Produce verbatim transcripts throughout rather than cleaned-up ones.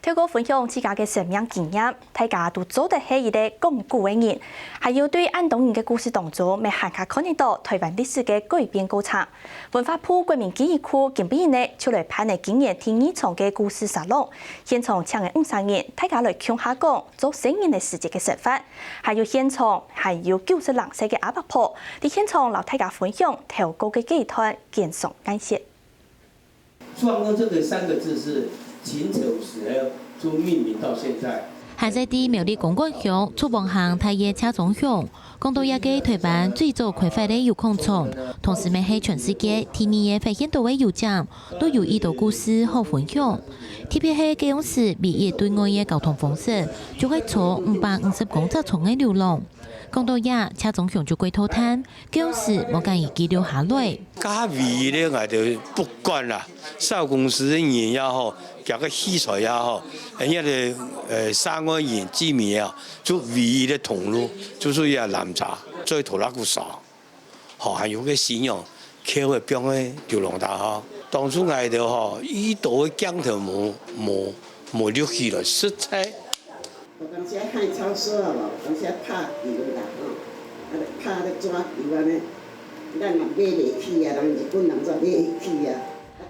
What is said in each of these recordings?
透過分享自家个生命經驗，大家都做得係一個講古个人，還有對恁多人个故事當中，乜還較看得到臺灣歷史个改變過程。文化部國民記憶庫今晡日呢，就來辦个今年第二場个故事沙龍，現場請个五十人，大家來共下講做細人个時節个生活，還有現場還有九十零歲个阿伯婆，在現場摎大家分享透過个幾段感想恁樣。 創作這個三個字是秦丑時就命名到現在。還在地苗栗公館鄉竹灣行大个車庄鄉，講到這個臺灣最早開發个油礦廠，同時乜係全世界第二个發現到个油井，都有已多故事好分享。特別係該央時唯一對外个交通方式，就係坐五百五十公尺長个流浪。 講到這，車庄鄉就過討嘆，該央時無敢一記留下來。該下唯一个𠊎兜不管啦，少公司个人也好，佢个器材也好，人家个呃三个人居民啊，就唯一个通路，就係這南茶，最頭那股少，好還有个信仰，客會放个流浪大學。當初𠊎兜吼，遇到个鏡頭無無無錄起來，實在。 有當時仔幌草索仔無，有當時仔拍球啦吼，啊就拍咧紙球按呢，咱嘛買袂起啊，人日本人煞買會起啊。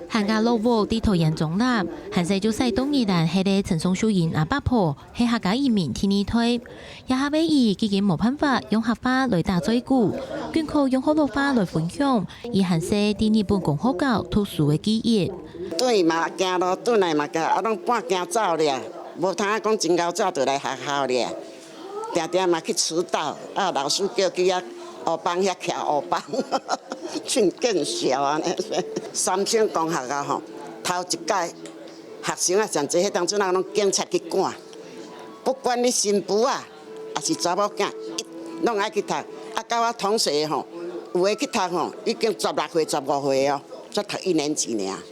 還過落屋在桃園中壢，還細就徙到宜蘭歇个陳宋秀英阿伯婆，係客家移民第二代。這下个佢既經無辦法用客話來打嘴鼓，更可用學老話來分享，佢還細在日本公學校讀書个記憶。 轉去嘛行路，轉來嘛行，啊攏半行走咧，無通講真𠢕走就來學校咧。定定嘛去遲到，啊老師叫去遐烏枋遐徛烏枋，真見笑按呢。三星公學校吼，頭一屆學生啊上濟，彼當陣啊攏警察去趕，不管你新婦啊，抑是查某囝，攏愛去讀。啊佮我同歲吼，有的去讀吼，已經十六歲、十五歲哦，才讀一年級爾。 啊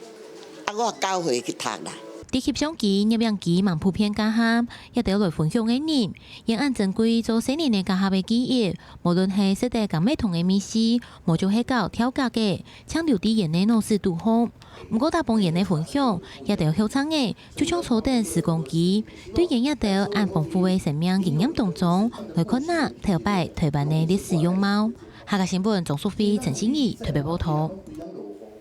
我九歲去讀啦。在翕相機、攝影機吂普遍該下，這兜來分享个人，用恁珍貴做細人仔該下个記憶，無論係食得柑仔糖个味緒，無就係搞跳格仔，淨留在𠊎个腦屎肚項。毋過打幫𠊎个分享，這兜後生仔就像坐等時光機，對𠊎這兜恁豐富个生命經驗當中，來看啊頭擺臺灣个歷史樣貌。客家新聞張淑菲、陳信怡特別報導。